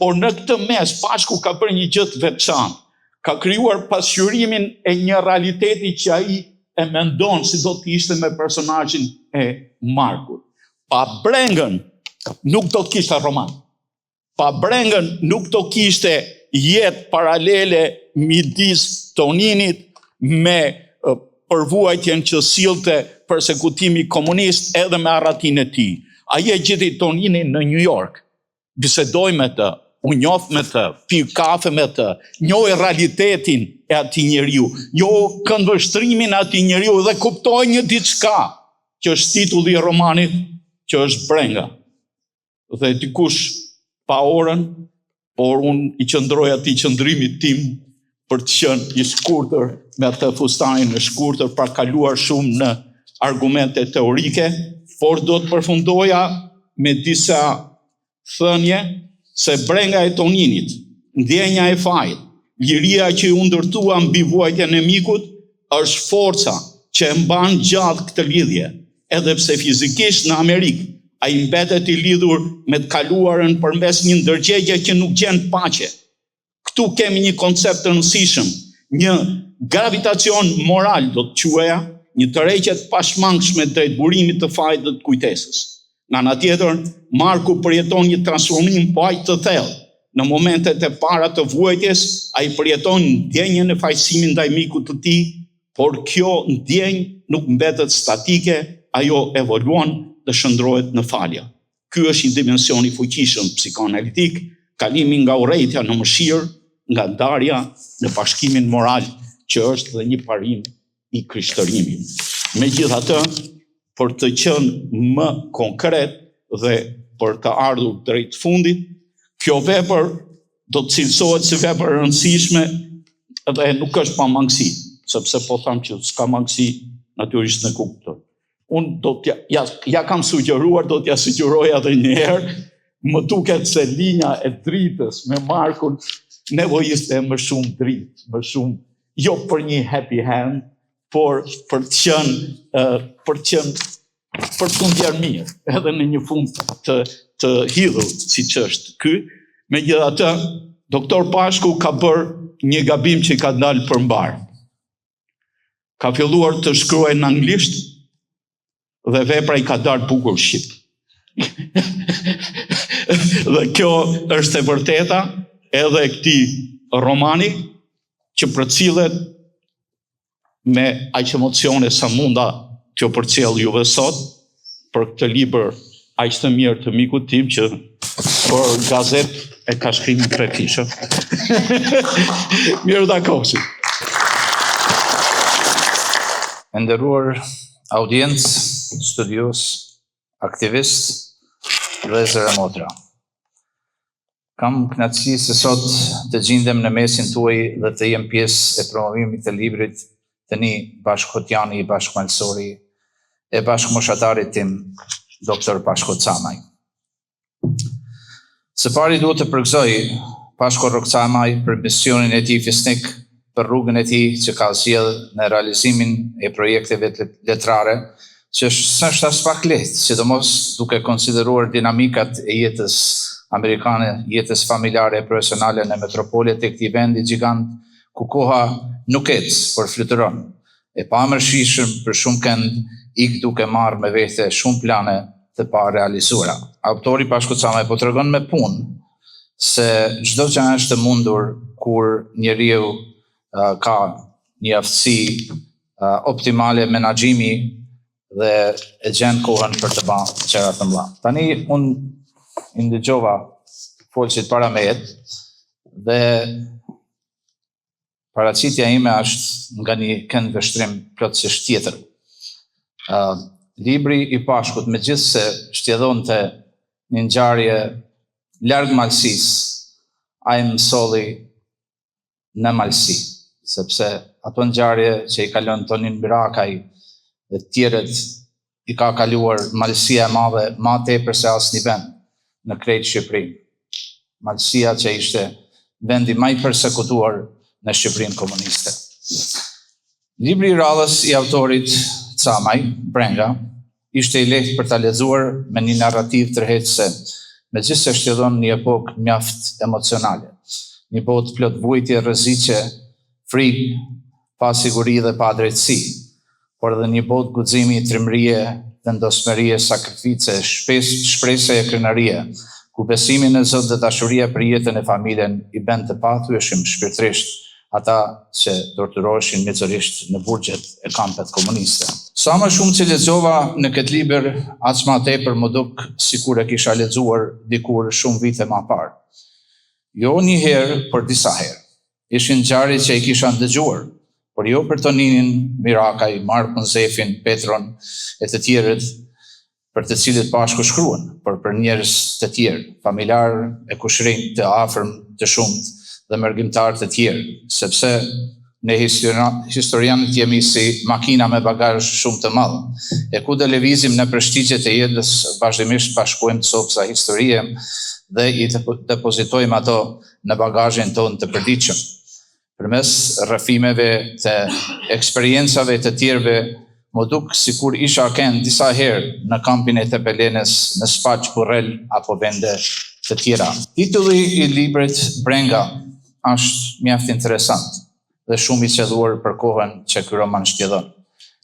Por në këtë mes Pashku ka bërë një gjë të veçantë. Ka krijuar pasqyrimin e një realiteti që ai e mendon si do të ishte me personazhin e Markut. Pa brengën nuk do të kishte roman. Pa brengën nuk do kishte jetë paralele midis Toninit me përvuajtjen që sillte persekutimi komunist edhe me arratinë e tij. Ai e gjeti Toninin në New York, bisedoi me të, u njoh me të, piu kafe me të, njohi realitetin e atij njeriu, njohu këndvështrimin e atij njeriu dhe kuptoi një diçka që është titulli i romanit, që është brenga. Dhe dikush pa orën, por unë i qëndroj atij qëndrimit tim për të qenë i shkurtër me atë fustanin e shkurtër pa kaluar shumë në argumente teorike, por do të përfundoja me disa thënie se brenga e Toninit, ndjenja e fajit, liria që u ndërtua mbi vuajtjen e mikut, është forca që e mban gjallë këtë lidhje, edhe pse fizikisht në Amerikë ai mbetet i lidhur me të kaluarën përmes një ndërgjegje që nuk gjen paqe. Këtu kemi një koncept të rëndësishëm, një gravitacion moral do të quaja, një tërheqje të pashmangshme drejt burimit të fajit dhe të kujtesës. Nga ana tjetër, Marku përjeton një transformim po aq të thellë. Në momentet e para të vuajtjes, ai përjeton ndjenjën e fajësimit ndaj mikut të tij, por kjo ndjenjë nuk mbetet statike, ajo evoluon dhe shndërrohet në falje. Ky është një dimension i fuqishëm psikoanalitik, kalimi nga urrejtja në mëshirë, nga ndarja në bashkimin moral, që është dhe një parim i krishtërimit. Megjithatë, për të qenë më konkret dhe për të ardhur drejt fundit, kjo vepër do të cilësohet si vepër e rëndësishme dhe nuk është pa mangësi, sepse po them që s'ka mangësi, natyrisht në kupton. Unë do t'ja ja, ja kam sugjeruar, do t'ja sugjeroj edhe një herë, më duket se linja e dritës me Markun nevojiste më shumë dritë, më shumë jo për një happy end, por për të qenë për të qenë për t'u ndjerë mirë, edhe në një fund të të hidhur siç është ky. Megjithatë, doktor Pashku ka bërë një gabim që i ka dalë për mbarë. Ka filluar të shkruajë në anglisht dhe vepra i ka dalë bukur shqip. dhe kjo është e vërteta edhe e këtij romani që përcillet me aq emocione sa munda t'ju përcjell juve sot për këtë libër aq të mirë të mikut tim që për gazetë e ka shkrimin trefishë. Mirupafshim. E nderuar audiencë, studiues, aktivistë, vëllezër e motra. Kam kënaqësi se sot të gjindem në mesin tuaj dhe të jem pjesë e promovimit të librit të një bashkëhotjani, bashkëmalësori e bashkëmoshatarit tim, Dr. Pashko Camaj. Së pari duhet të përgëzoj Pashko Rrok Camaj për misionin e tij fisnik, për rrugën e tij që ka zgjedhë në realizimin e projekteve letrare, që s'është aspak lehtë, sidomos duke konsideruar dinamikat e jetës amerikane, jetës familjare e profesionale në metropolet e këtij vendi gjigant, ku koha nuk ecë, por fluturon. E pamëshirshëm për shumëkënd, ik duke marrë me vehte shumë plane të parealizuara. Autori Pashko Camaj po tregon me punë se çdo gjë është e mundur kur njeriu ka një aftësi optimale menaxhimi dhe e gjen kohën për të ba gjëra të mëdha. Tani unë i ndëgjova folësit para meje dhe paraqitja ime është nga një këndvështrim plotësisht tjetër. Uh, libri i Pashkut, megjithëse shtjellonte një ngjarje larg malësisë, ai më solli në malësi, sepse ato ngjarje që i kalon Tonin Mirakaj dhe të tjerët i ka kaluar malësia e madhe ma tepër se asnjë vend në krejt Shqipërinë. Malësia që ishte vendi ma i persekutuar në Shqipërinë komuniste. Libri i radhës i autorit Camaj, Brenga, ishte i lehtë për ta lexuar me një narrativë tërheqëse. megjithëse shtjellon një epokë mjaft emocionale. Një botë plot vuajtje, rreziqe, frikë, pasiguri dhe padrejtësi, por edhe një botë guximi, trimërie, vendosmërie, sakrifice, shprese e krenarie, ku besimi në Zot dhe dashuria për jetën e familjen i bën të pathyeshëm shpirtërisht ata që torturoheshin mizërisht në burgjet e kampet komuniste. Sa më shumë që lexova në këtë libër, aq ma tepër m'u duk sikur e kisha lexuar dikur shumë vite ma parë. Jo një herë, por disa herë. Ishin ngjarje që i kisha ndëgjuar, por jo për Toninin, Mirakaj, Markun, Zefin, Petron e të tjerët për të cilët Pashku shkruan, por për njerëz të tjerë, familjarë e kushërinj të afërm të shumtë dhe mërgimtarë të tjerë, sepse ne historianët jemi si makina me bagazh shumë të madh, e kudo lëvizim nëpër shtigjet e jetës vazhdimisht bashkojmë copëza historie dhe i depozitojmë ato në bagazhin tonë të përditshëm. Përmes rrëfimeve të eksperiencave të tjerëve, m'u duk sikur isha kenë disa herë në kampin e Tepelenës, në Spaç, Burrel apo vende të tjera. Titulli i librit Brenga është mjaft interesant dhe shumë i qëlluar për kohën që ky roman shtjellon.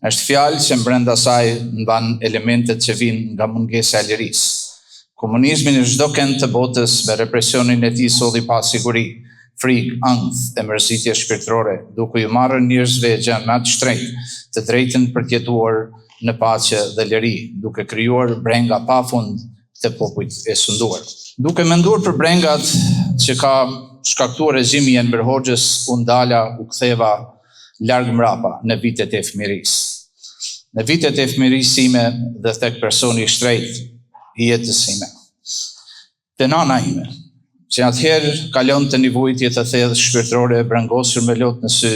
Është fjalë që brenda saj mban elementet që vijnë nga mungesa e lirisë. Komunizmi në çdo kënd të botës me represionin e tij solli pasiguri, frikë, ankth e mërzitje shpirtërore, duke iu marrë njerëzve gjënë më të shtrenjtë, të drejtën për të jetuar në paqe dhe liri, duke krijuar brenga pa fund te popujt e sunduar. Duke menduar për brengat që ka shkaktuar regjimi i Enver Hoxhës, u ndala, u ktheva larg mbrapa në vitet e fëmijërisë. Në vitet e fëmijërisë sime dhe tek personi i shtrenjtë i jetës sime. Te nana ime, që atëherë kalonte një vujtje të thellë shpirtërore e brengosur me lot në sy,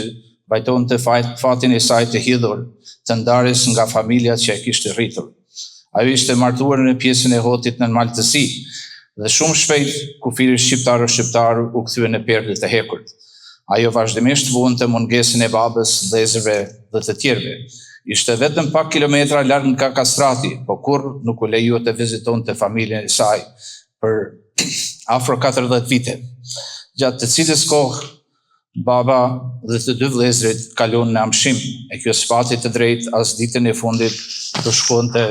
vajtonte fatin e saj të hidhur, të ndarjes nga familja që e kishte rritur. Ajo ishte martuar në pjesën e Hotit në Mal të Zi, dhe shumë shpejt kufiri shqiptaro-shqiptar u kthye në perde të hekurt. Ajo vazhdimisht vuante mungesën e babës, vëllezërve dhe të tjerëve. Ishte vetëm pak kilometra larg nga Kastrati, po kurrë nuk u lejua të vizitonte familjen e saj për afro 40 vite, gjatë të cilës kohë baba dhe të dy vëllezërit kaluan në amshim, e kjo s'pati të drejtë as ditën e fundit të shkonte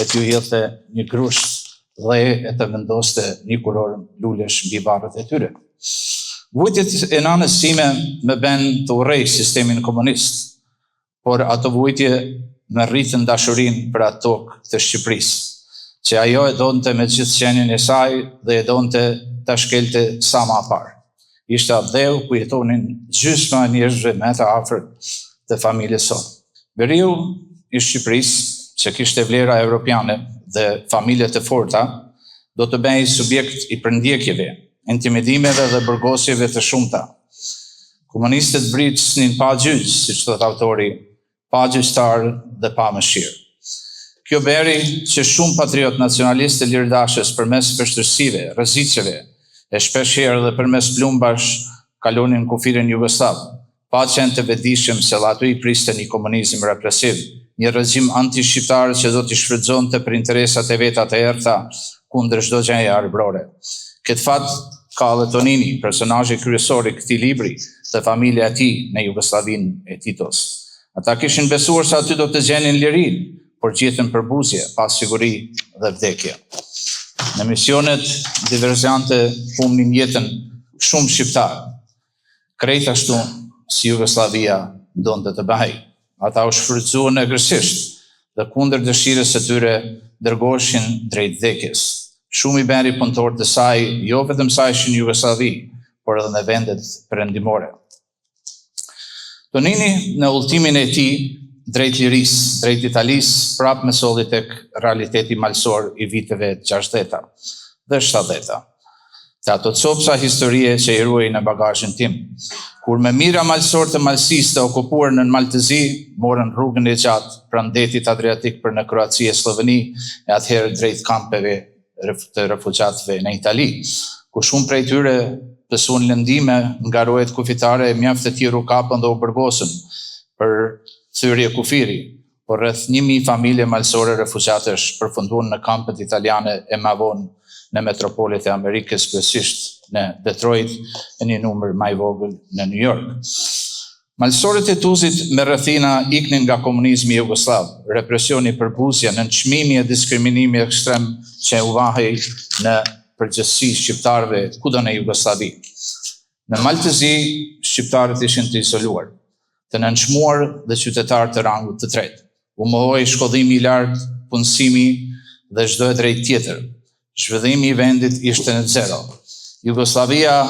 e t'ju hidhte një grusht dhe e të vendoste një kurorë lulesh mbi varret e tyre. Vujtjet e nanës sime më bënë të urrej sistemin komunist, por ato vujtje më rritën dashurinë për atë tokë të Shqipërisë, që ajo e donte me gjithë qenien e saj dhe e donte ta shkelte sa ma parë. Ishte atdheu ku jetonin gjysma e njerëzve më të afërt të familjes sonë. Veriu i Shqipërisë, që kishte vlera europiane dhe familje të forta, do të bëhej subjekt i përndjekjeve, intimidimeve dhe burgosjeve të shumta. Komunistët vrisnin pa gjyq, siç thotë autori, pa gjyqtar dhe pa mëshirë. Kjo bëri që shumë patriotë nacionalistë e liridashës përmes vështirësive, rreziqeve, e shpesh herë dhe përmes plumbash kalonin kufirin jugosllav, pa qenë të vetëdijshëm se dhe aty i priste një komunizëm represiv, një regjim antishqiptar që do t'i shfrytëzonte për interesat e veta të errëta kundër çdo gjëje arbërore. Këtë fat ka edhe Tonini, personazhi kryesor i këtij libri dhe familja e tij në Jugosllavinë e Titos. Ata kishin besuar se aty do të gjenin lirinë, por gjetën përbuzje, pasiguri dhe vdekje. Në misionet diverzante humbnin jetën shumë shqiptarë. Krejt ashtu si Jugosllavia donte të bëhej. Ata u shfrytëzuan egërsisht dhe kundër dëshirës së tyre dërgoheshin drejt vdekjes. Shumë i bëri punëtorë të saj, jo vetëm sa ishin në Jugosllavi, por edhe në vendet perëndimore. Tonini në udhëtimin e tij drejt lirisë, drejt Italisë, prapë më solli tek realiteti malësor i viteve 60-ta dhe 70-ta. Te ato copëza historie që i ruaj në bagazhin tim. Kur me mijëra malësorë të Malësisë të okupuar në Mal të Zi, morën rrugën e gjatë pranë detit Adriatik për në Kroaci e Slloveni e atëherë drejt kampeve të refugjatëve në Itali, ku shumë prej tyre pësuan lëndime nga rojet kufitare e mjaft të tjerë u kapën dhe u burgosën për thyerje kufiri, por rreth 1000 familje malësore refugjatësh përfunduan në kampet italiane e ma vonë. në metropolet e Amerikës, kryesisht në Detroit e një numër ma i vogël në New York. Malësorët e Tuzit me rrethina iknin nga komunizmi jugosllav, represioni, përbuzja, nënçmimi e diskriminimi ekstrem që u vahej në përgjithësi shqiptarëve kudo në Jugosllavi. Në Mal të Zi, shqiptarët ishin të izoluar, të nënçmuar dhe qytetarë të rangut të tretë. U mohohej shkollimi i lartë, punësimi dhe çdo e drejtë tjetër. Zhvillimi i vendit ishte në zero. Jugosllavia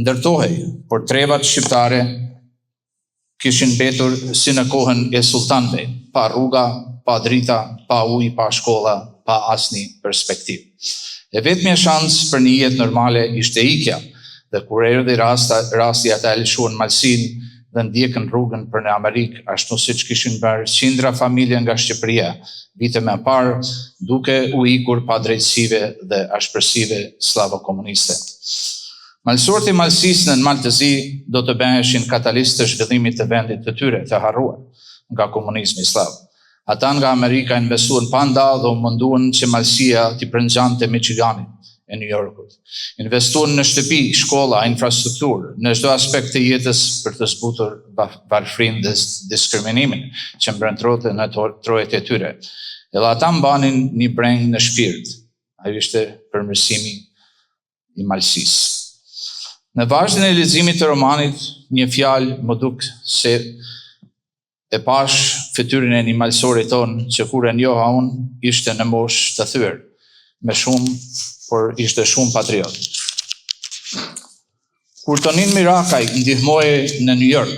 ndërtohej, por trevat shqiptare kishin mbetur si në kohën e sulltanëve, pa rruga, pa drita, pa ujë, pa shkolla, pa asnjë perspektivë. E vetmja shans për një jetë normale ishte ikja, dhe kur erdhi rasta, rasti ata e lëshuan Malësinë dhe ndjekën rrugën për në Amerikë, ashtu siç kishin bërë qindra familje nga Shqipëria vite më parë, duke u ikur padrejtësive dhe ashpërsive sllavo-komuniste. Malësorët e Malësisë në Mal të Zi do të bëheshin katalistë të zhvillimit të vendit të tyre të harruar nga komunizmi sllav. Ata nga Amerika investuan pa nda dhe u munduan që Malësia t'i përngjante Michiganit e New Yorkut. Investuan në shtëpi, shkolla, infrastrukturë, në çdo aspekt të jetës për të zbutur varfërinë dhe diskriminimin që mbretëronte në trojet e tyre. Edhe ata mbanin një brengë në shpirt. Ajo ishte përmirësimi i Malësisë. Në vazhdën e leximit të romanit, një fjalë m'u duk se e pashë fytyrën e një malësori tonë që kur e njoha unë ishte në moshë të thyer, me shumë, por ishte shumë patriot. Kur Tonin Mirakaj ndihmoi në New York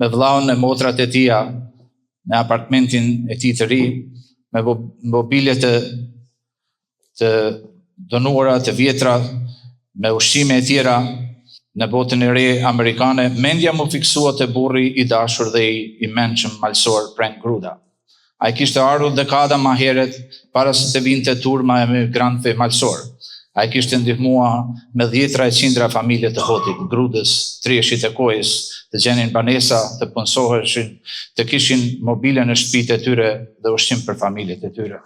me vëllaun e motrat e tija në apartamentin e tij të ri, me mobilje të të donuara, të vjetra, me ushqime e tjera në botën e re amerikane, mendja m'u fiksua te burri i dashur dhe i, i mençëm malësor Preng Gruda. Ai kishte ardhur dekada ma herët para se të vinte turma e emigrantëve malësorë. Ai kishte ndihmua me dhjetra e qindra familje të Hotit, Grudës, Treshit e Kojës, të gjenin banesa, të punësoheshin, të kishin mobile në shtëpitë e tyre dhe ushqim për familjet e tyre.